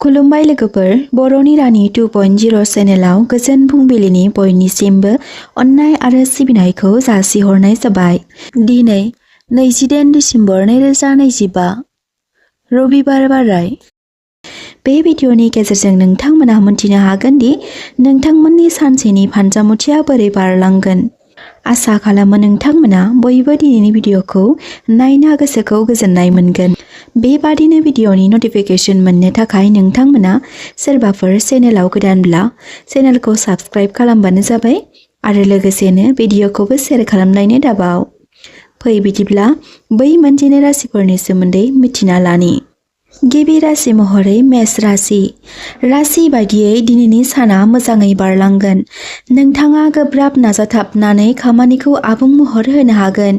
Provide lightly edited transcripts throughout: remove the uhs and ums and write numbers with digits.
खुलुमबाय लोगोफोर, बर'नि रानि 2.0 चेनेलाव गोजोन फुंबिलिनि बयनिसिमबो अननाय आरो सिबिनायखौ जासिहरनाय जाबाय। दिनै 28 दिसेम्बर 2025 रबिबार बाराय। बे भिडिअनि गेजेरजों नोंथांमोना मोनथिनो हागोन दि नोंथांमोननि सानसेनि फानजामुथिया बोरै बारलांगोन। आसा खालामो नोंथांमोना बयबो दिनैनि भिडिअखौ नायना गोसोखौ गोजोननाय मोनगोन। बेबादिनो भिडिअनि नटिफिकेशन मोननो थाखाय नोंथांमोना सोरबाफोर चेनेलाव गोदानब्ला चेनेलखौ साबस्क्राइब खालामबानो जाबाय आरो लोगोसेनो भिडिअखौबो शेयार खालामलायनो दाबाव। फै बिदिब्ला बै मोनजिनै राशिफोरनि सोमोन्दै मिथिना लानि। गिबि राशि महरै मेष राशि। राशि बायदियै दिनैनि साना मोजाङै बारलांगोन। नोंथाङा गोब्राब नाजाथाबनानै खामानिखौ आबुं महर होनो हागोन,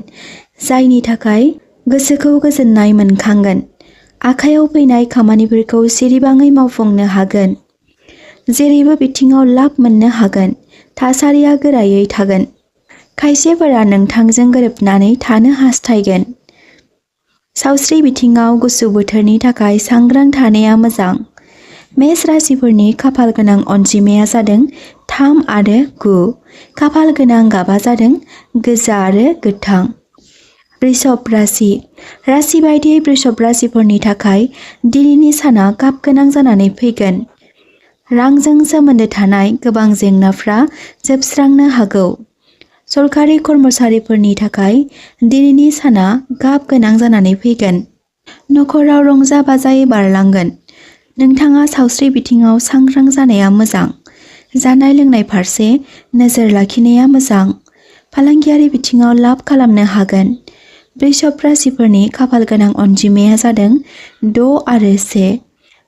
जायनि थाखाय गोसोखौ गोजोननाय मोनखांगोन। आखायाव फैनाय खामानिफोरखौ सिरिबाङै मावफुंनो हागोन। जेरैबो बिथिङाव लाब मोननो हागोन। थासारिया गोरायै थागोन। खायसेफोरा नोंथांजों गोरोबनानै थानो हास्थायगोन। सावस्रि बिथिङाव गुसु बोथोरनि थाखाय सांग्रां थानाया मोजां। मेष राशिफोरनि खाफाल गोनां अनजिमाया जादों 3 आरो 9। खाफाल गोनां गाबा जादों गोजा आरो गोथां। वृषभ राशि। राशि बायदियै वृषभ राशिफोरनि थाखाय दिनैनि साना गाब गोनां जानानै फैगोन। रांजों सोमोन्दो थानाय गोबां जेंनाफ्रा जोबस्रांनो हागौ। सरकारि कर्मचारिफोरनि थाखाय दिनैनि साना गाब गोनां जानानै फैगोन। नखराव रंजा बाजायै बारलांगोन। नोंथाङा सावस्रि बिथिङाव सांग्रां जानाया मोजां। जानाय लोंनाय फारसे नोजोर लाखिनाया मोजां। फालांगियारि बिथिङाव लाब खालामनो हागोन। वृषभ राशिफोरनि खाफाल गोनां अनजिमाया जादों 6 आरो 1।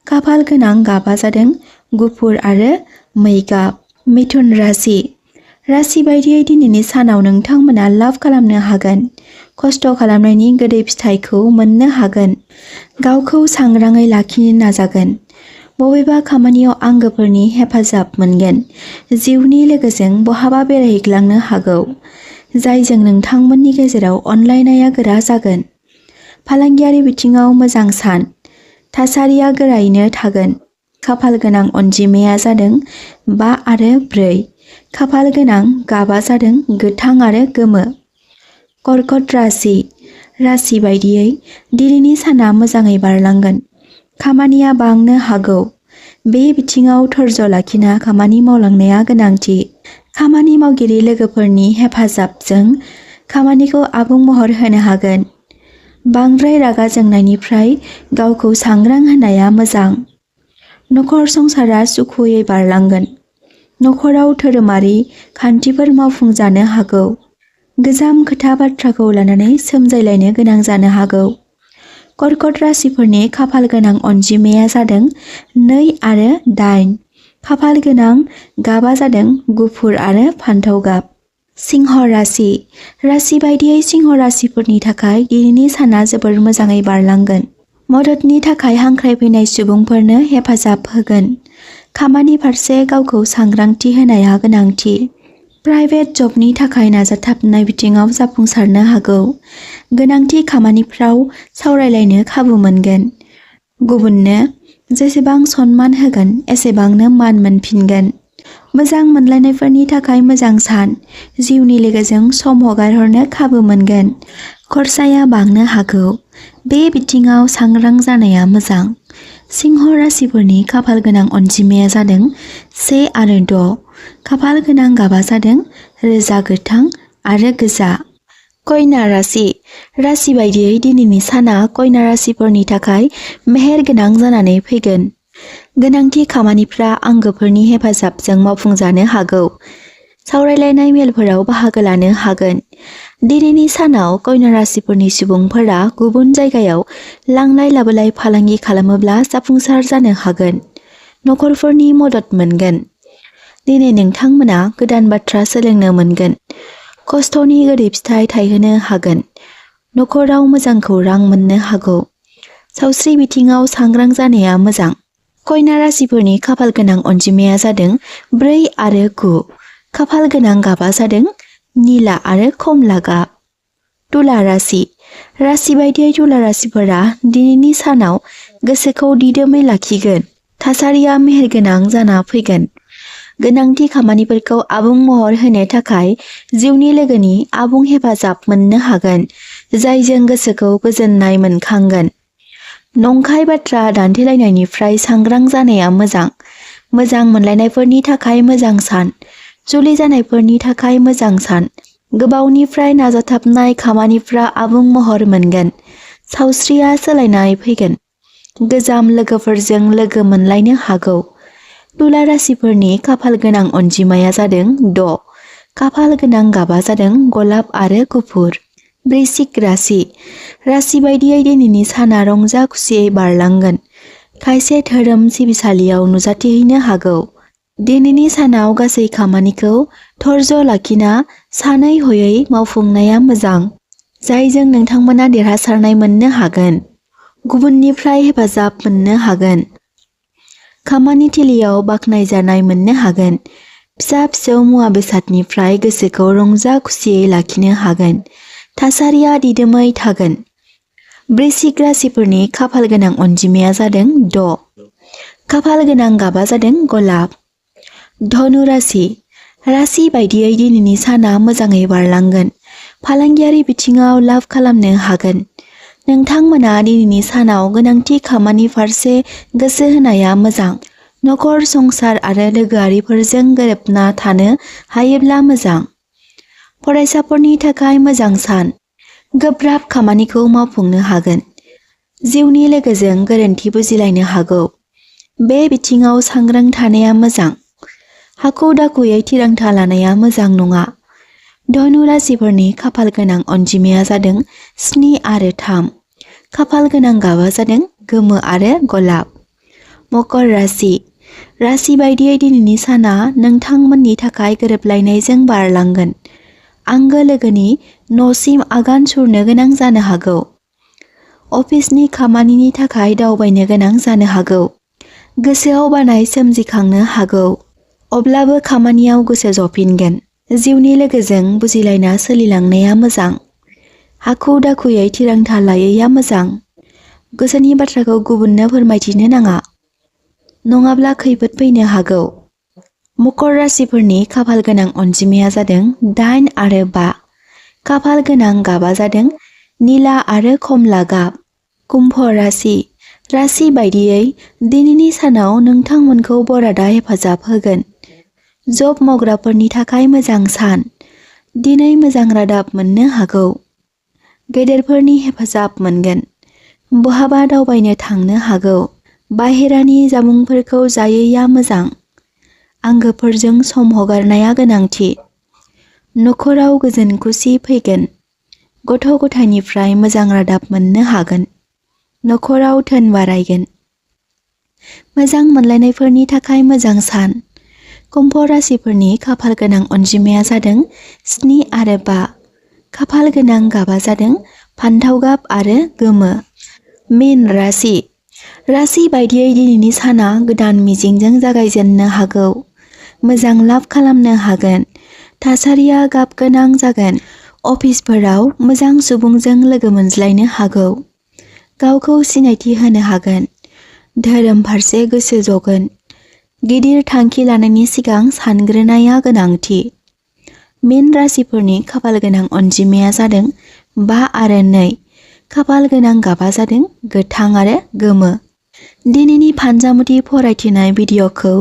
खाफाल गोनां गाबा जादों गुफुर आरो मै गाब। मिथुन राशि। राशि बायदियै दिनैनि सानाव नोंथांमोना लाब खालामनो हागोन। खस्थ' खालामनायनि गोदै फिथाइखौ मोननो हागोन। गावखौ सांग्राङै लाखिनो नाजागोन। बबेबा खामानियाव आंगोफोरनि हेफाजाब मोनगोन। जिउनि लोगोजों बहाबा बेरायहैग्लांनो हागौ, जायजों नोंथांमोननि गेजेराव अनलायनाया गोरा जागोन। फालांगियारि बिथिङाव मोजां सान। थासारिया गोरायैनो थागोन। खाफाल गोनां अनजिमाया जादों 5 आरो 4। खाफाल गोनां गाबा जादों गोथां आरो गोमो। कर्कट राशि। राशि बायदियै दिनैनि साना मोजाङै बारलांगोन। खामानिया बांनो हागौ। बे बिथिङाव धैर्य लाखिना खामानि मावलांनाया गोनांथि। खामानि मावगिरि लोगोफोरनि हेफाजाबजों खामानिखौ आबुं महर होनो हागोन। बांद्राय रागा जोंनायनिफ्राय गावखौ सांग्रां होनाया मोजां। नखर संसारा सुखुयै बारलांगोन। नखराव धोरोमारि खान्थिफोर मावफुंजानो हागौ। गोजाम खोथा बाथ्राखौ लानानै सोमजायलायनो गोनां जानो हागौ। कर्कट राशिफोरनि खाफाल गोनां अनजिमाया जादों 2 आरो 8। खाफाल गोनां गाबा जादों गुफुर आरो फान्थाव गाब। सिंह राशि। राशि बायदियै सिंह राशिफोरनि थाखाय दिनैनि साना जोबोर मोजाङै बारलांगोन। मददनि थाखाय हांख्रायफैनाय सुबुंफोरनो हेफाजाब होगोन। खामानि फारसे गावखौ सांग्रांथि होनाया गोनांथि। प्राइभेट जबनि थाखाय नाजाथाबनाय बिथिङाव जाफुंसारनो हागौ। गोनांथि खामानिफ्राव सावरायलायनो खाबु मोनगोन। गुबुननो जेसेबां सन्मान होगोन एसेबांनो मान मोनफिनगोन। मोजां मोनलायनायफोरनि थाखाय मोजां सान। जिउनि लोगोजों सम हगारहरनो खाबु मोनगोन। खरसाया बांनो हागौ। बे बिथिङाव सांग्रां जानाया मोजां। सिंह राशिफोरनि खाफाल गोनां अनजिमाया जादों 1 आरो 6। खाफाल गोनां गाबा जादों रोजा गोथां आरो गोजा। कन्या राशि। राशि बायदियै दिनैनि साना कन्या राशिफोरनि थाखाय मेहेर गोनां जानानै फैगोन। गोनांथि खामानिफ्रा आंगोफोरनि हेफाजाबजों मावफुंजानो हागौ। सावरायलायनाय मेलफोराव बाहागो लानो हागोन। दिनैनि सानाव कन्या राशिफोरनि सुबुंफोरा गुबुन जायगायाव लांलाय लाबोलाय फालांगि खालामोब्ला जाफुंसार जानो हागोन। नखरफोरनि मदद मोनगोन। दिनै नोंथांमोना गोदान बाथ्रा सोलोंनो मोनगोन। खस्थ'नि गोदै फिथाइ थायहोनो हागोन। नखराव मोजां खौरां मोननो हागौ। सावस्रि बिथिङाव सांग्रां जानाया मोजां। कन्या राशिफोरनि खाफाल गोनां अनजिमाया जादों 4 आरो 9। खाफाल गोनां गाबा जादों निला आरो खमला गाब। तुला राशि। राशि बायदियै तुला राशिफोरा दिनैनि सानाव गोसोखौ दिदोमै लाखिगोन। थासारिया मेहेरगोनां जाना फैगोन। गोनांथि खामानिफोरखौ आबुं महर होनो थाखाय जिउनि लोगोनि आबुं हेफाजाब मोननो हागोन, जायजों गोसोखौ गोजोननाय मोनखांगोन। नंखाय बाथ्रा दान्थेलायनायनिफ्राय सांग्रां जानाया मोजां। मोजां मोनलायनायफोरनि थाखाय मोजां सान। जुलि जानायफोरनि थाखाय मोजां सान। गोबावनिफ्राय नाजाथाबनाय खामानिफ्रा आबुं महर मोनगोन। सावस्रिया सोलायनाय फैगोन। गोजाम लोगोफोरजों लोगो मोनलायनो हागौ। तुला राशिफोरनि खाफाल गोनां अनजिमाया जादों 6। खाफाल गोनां गाबा जादों गलाब आरो गुफुर। वृश्चिक राशि। राशि बायदियै दिनैनि साना रंजा खुसियै बारलांगोन। खायसे धोरोम सिबिसालियाव नुजाथिहैनो हागौ। दिनैनि सानाव गासै खामानिखौ धैर्य लाखिना सानै हयै मावफुंनाया मोजां, जायजों नोंथांमोना देरहासारनाय मोननो हागोन। गुबुननिफ्राय हेफाजाब मोननो हागोन। खामानि थिलियाव बाख्नायजानाय मोननो हागोन। फिसा फिसौ मुवा बेसादनिफ्राय गोसोखौ रंजा खुसियै लाखिनो हागोन। थासारिया दिदोमै थागोन। वृश्चिक राशिफोरनि खाफाल गोनां अनजिमाया जादों 6। खाफाल गोनां गाबा जादों गलाब। धनु राशि। राशि बायदियै दिनैनि साना मोजाङै बारलांगोन। फालांगियारि बिथिङाव लाब खालामनो हागोन। नोंथांमोना दिनैनि सानाव गोनांथि खामानि फारसे गोसो होनाया मोजां। नखर संसार आरो लोगोआरिफोरजों गोरोबना थानो हायोब्ला मोजां। फरायसाफोरनि थाखाय मोजां सान। गोब्राब खामानिखौ मावफुंनो हागोन। जिउनि लोगोजों गोरोन्थि बुजिलायनो हागौ। बे बिथिङाव सांग्रां थानाया मोजां। हाखु दाखुयै थिरांथा लानाया मोजां नङा। धनु राशिफोरनि खाफाल गोनां अनजिमाया जादों 7 आरो 3। खाफाल गोनां गाबा जादों गोमो आरो गलाब। मकर राशि। राशि बायदियै दिनैनि साना नोंथांमोननि थाखाय गोरोबलायनायजों बारलांगोन। आंगो लोगोनि न'सिम आगान सुरनो गोनां जानो हागौ। अफिसनि खामानिनि थाखाय दावबायनो गोनां जानो हागौ। गोसोआव बानाय सोमजिखांनो हागौ। अब्लाबो खामानियाव गोसो जफिनगोन। जिउनि लोगोजों बुजिलायना सोलिलांनाया मोजां। हाखु दाखुयै थिरांथा लायैया मोजां। गोसोनि बाथ्राखौ गुबुननो फोरमायथिनो नाङा, नङाब्ला खैफोद फैनो हागौ। मकर राशिफोरनि खाफाल गोनां अनजिमाया जादों 8 आरो 5। खाफाल गोनां गाबा जादों निला आरो खमला गाब। कुम्भ राशि। राशि बायदियै दिनैनि सानाव नोंथांमोनखौ बरादा हेफाजाब होगोन। जब मावग्राफोरनि थाखाय मोजां सान। दिनै मोजां रादाब मोननो हागौ। गेदेरफोरनि हेफाजाब मोनगोन। बहाबा दावबायनो थांनो हागौ। बाहेरानि जामुंफोरखौ जायैया मोजां। आंगोफोरजों सम हगारनाया गोनांथि। नखराव गोजोन खुसि फैगोन। गथ' गथायनिफ्राय मोजां रादाब मोननो हागोन। नखराव धोन बारायगोन। मोजां मोनलायनायफोरनि थाखाय मोजां सान। कुम्भ राशिफोरनि खाफाल गोनां अनजिमाया जादों 7 आरो 5। खाफाल गोनां गाबा जादों फान्थाव गाब आरो गोमो। मीन राशि। राशि बायदियै दिनैनि साना गोदान मिजिंजों जागायजेननो हागौ। मोजां लाब खालामनो हागोन। थासारिया गाब गोनां जागोन। अफिसफोराव मोजां सुबुंजों लोगो मोनज्लायनो हागौ। गावखौ सिनायथि होनो हागोन। धोरोम फारसे गोसो जगोन। गिदिर थांखि लानायनि सिगां सानग्रोनाया गोनांथि। मीन राशिफोरनि खाफाल गोनां अनजिमाया जादों 5 आरो 2। खाफाल गोनां गाबा जादों गोथां आरो गोमो। दिनैनि फानजामुथि फरायथिनाय भिडिअ'खौ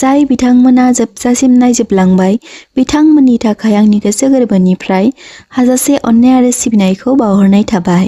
जाय बिथांमोना जोबजासिम नायजोबलांबाय बिथांमोननि थाखाय आंनि गोसो गोरबोनिफ्राय हाजासे अननाय आरो सिबिनायखौ बावहरनाय थाबाय।